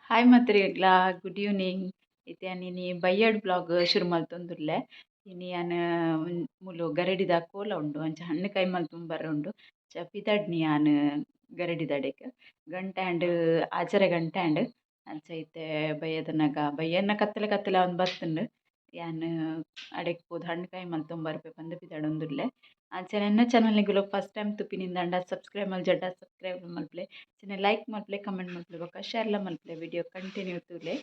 Hi ಮಾತ್ರೆಗ್ಲಾ good evening. ಇತ್ತೆ ಯಾನ್ ಇನಿ ಬಯ್ಯಡ್ ಬ್ಲಾಗ್ ಶುರು ಮಲ್ತೊಂದುಲ್ಲೆ. ಇನಿ ಯಾನ್ ಮೂಲು ಗರಡಿದ ಕೋಲ ಉಂಡು, ಅಂಚ ಹಣ್ಣು ಕೈ ಮಲ್ತೊಂದು ಉಂಡು. ಅಂಚ ಪಿದಡ್ನಿ ಯಾನ್ ಗರಡಿದಡೆಗ್ ಗಂಟೆ ಆಂಡ್, ಆಜರೆ ಗಂಟೆ ಆಂಡ್. ಅಂಚ ಇತ್ತೆ ಬಯ್ಯದನಗ ಬಯ್ಯನ ಕತ್ತಲೆ ಕತ್ತಲೆ ಆವೊಂದು ಬತ್ತುಂಡು. ಯಾನ್ ಅಡೆಗ್ ಪೋದು ಹಣ್ಣು ಕಾಯಿ ಮಲ್ತೊಂದು ಬರ್ಪೆ ಪಂದ್ ಪಿದಡೊಂದುಲ್ಲೆ. ಅಂಚನೆ ಎನ್ನ ಚಾನಲ್ ನಿಗುಲು ಫಸ್ಟ್ ಟೈಮ್ ತೂಪಿನಿಂದಾಂಡ ಸಬ್ಸ್ಕ್ರೈಬ್ ಮಲ್ಜಡ ಸಬ್ಸ್ಕ್ರೈಬ್ ಮಲ್ಪುಲೆ, ಅಂಚನೆ ಲೈಕ್ ಮಲ್ಪುಲೆ, ಕಮೆಂಟ್ ಮಲ್ಪುಲೆ, ಬೊಕ್ಕ ಶೇರ್ಲ ಮಲ್ಪುಲೆ. ವಿಡಿಯೋ ಕಂಟಿನ್ಯೂ ತೂಲೆ.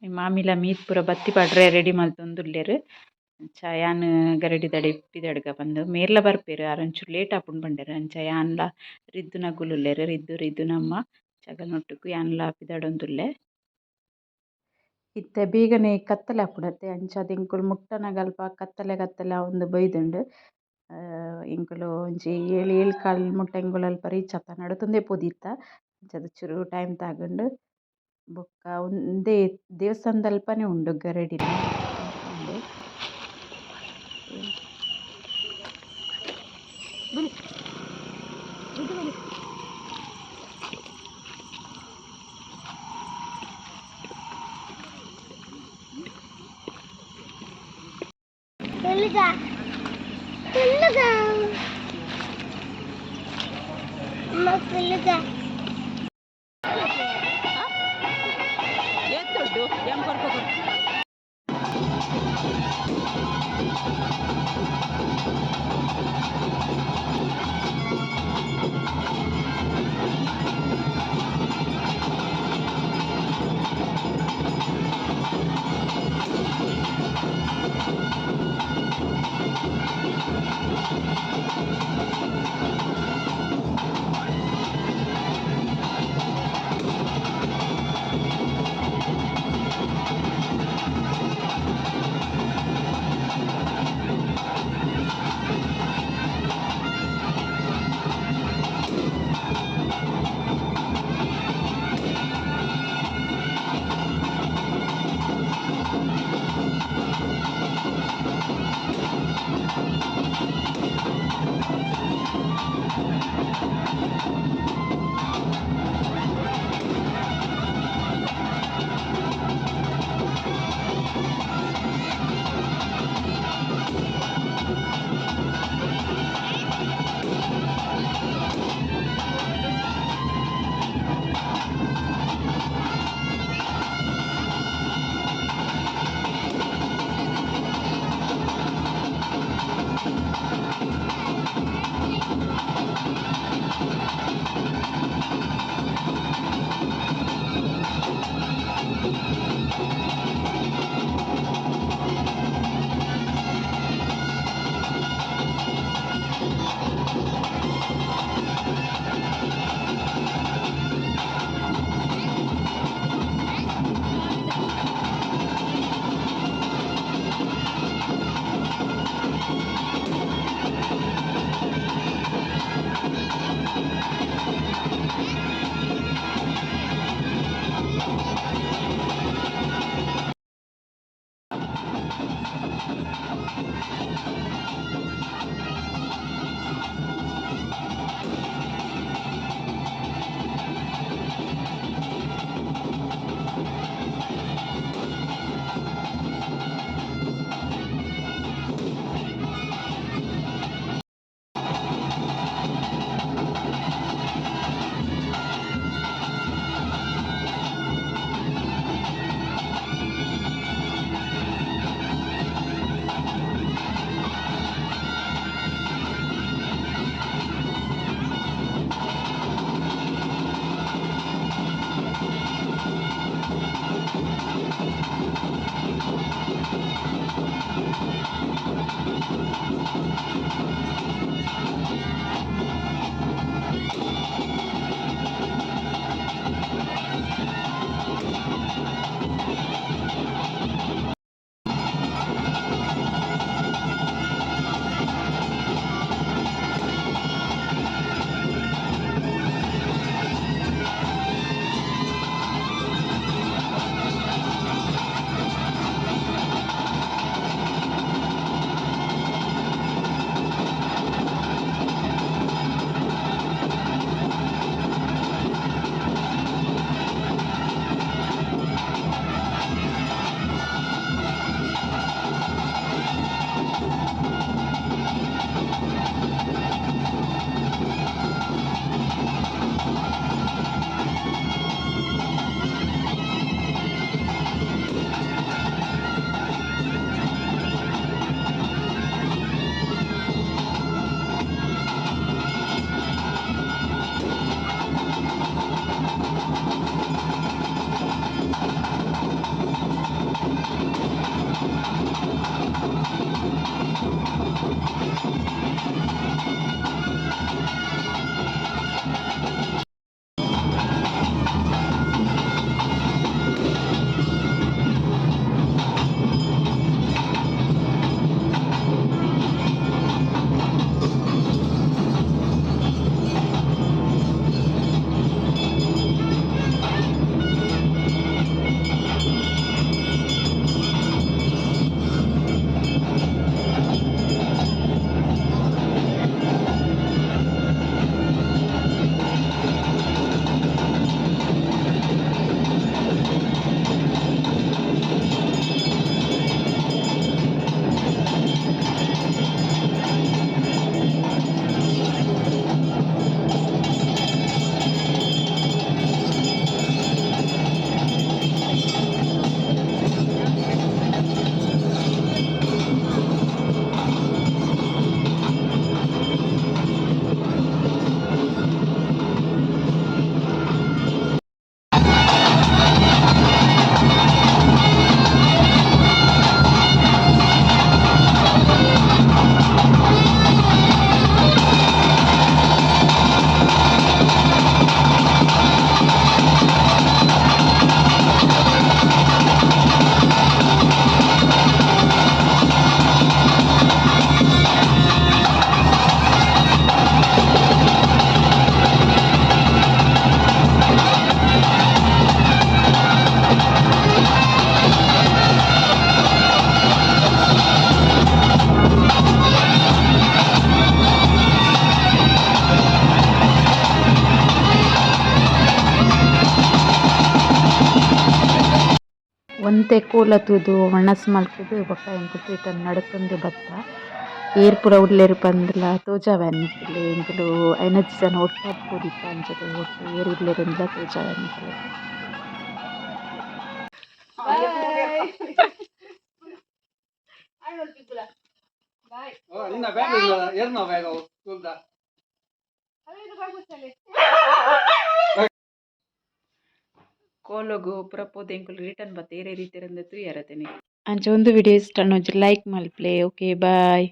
ಮಾಮಿಲ ಮೀತ್ ಪೂರ ಬತ್ತಿ ಪಾಡ್ರೆ ರೆಡಿ ಮಲ್ತೊಂದುಲ್ಲೆರ್. ಅಂಚ ಯಾನ್ ಗರಡಿದಡೆ ಪಿದಡ್ಗ ಪಂದ್ ಮೇರ್ಲ ಬರ್ಪೆರ್, ಆರ್ ಒಂಚೂರು ಲೇಟ್ ಆಪುಂಡು ಪಂಡೆರ್. ಅಂಚ ಯಾನ್ಲ ರಿದ್ದುನಕುಲು ಉಲ್ಲೆರ್, ರಿದ್ದು ರಿದ್ದುನಮ್ಮ ಚಗಲ್ನೊಟ್ಟುಗು ಯಾನ್ಲ ಪಿದಡೊಂದುಲ್ಲೆ. ಇತ್ತೆ ಬೇಗನೆ ಕತ್ತಲೆ ಆಪುಂಡತ್ತೆ, ಅಂಚಾದ್ ಎಂಕುಲು ಮುಟ್ಟನಗಲ್ಪ ಕತ್ತಲೆ ಕತ್ತಲೆ ಆವೊಂದು ಬೈದುಂಡು. ಎಂಕುಲು ಒಂಜಿ ಏಳು ಏಳು ಕಾಲ್ ಮುಟ್ಟ ಎಂಕುಲು ಅಲ್ಪ ರೀಚ್ ಆತ, ನಡತೊಂದೇ ಪೋದಿತ್ತ. ಅಂಚಾದ್ ಚೂರು ಟೈಮ್ ತಾಗುಂಡು. ಬೊಕ್ಕ ಉಂದೇ ದೇವಸ್ಥಾನದಲ್ಪನೇ ಉಂಡು ಗರಡಿಲ ಉಂಡು. ತುಳುಗ ತುಳುಗ ಅಮ್ಮ ತುಳುಗ. ಏತುಂಡು ಎಂ ಕೊರ್ಪ. ಒಂತೆ ಕೋಲ ತೂದು ಒಣಸ್ ಮಲ್ತುದು ಬೊಕ ಎಂಕುಲು ರಿಟರ್ನ್ ನಡತೊಂದೆ ಬತ್ತ. ಏರ್ ಪೂರ ಉಲ್ಲೆರ್ ಪಂದ್ಲ ತೋಜಾವೆ ನಿಕುಲು ಎಂಕುಲು ಐನಜಿ ಜನ ಒಟ್ಟಾದ್ ಪೋದಿತ್ತ ಅಂಚಾದ್ ಒಟ್ಟು ಏರ್ ಉಲ್ಲೆರ್ ಇಂದ್ಲ ತೋಜಾವೆ ನಿಕಲೆಗ್. ನಿನ್ನ ಬ್ಯಾಗ್ ಇಲ್ಲ ಏರ್ನ ಬ್ಯಾಗ್ ಅವು ತುಲ್ದ. ಕೋಲೊಗು ಪೂರ ಪೋದು ಎಂಕುಲು ರಿಟರ್ನ್ ಬತ್ತ ಏರೇರ್ ಇತ್ತೆರ್ ಇಂದ್ ತೂಯೆರೆ ನಿಕುಲು. ಅಂಚ ಉಂದು ವಿಡಿಯೋ ಇಷ್ಟ ಆಂಡ ಒಂಜಿ ಲೈಕ್ ಮಲ್ಪುಲೆ, ಓಕೆ ಬಾಯ್.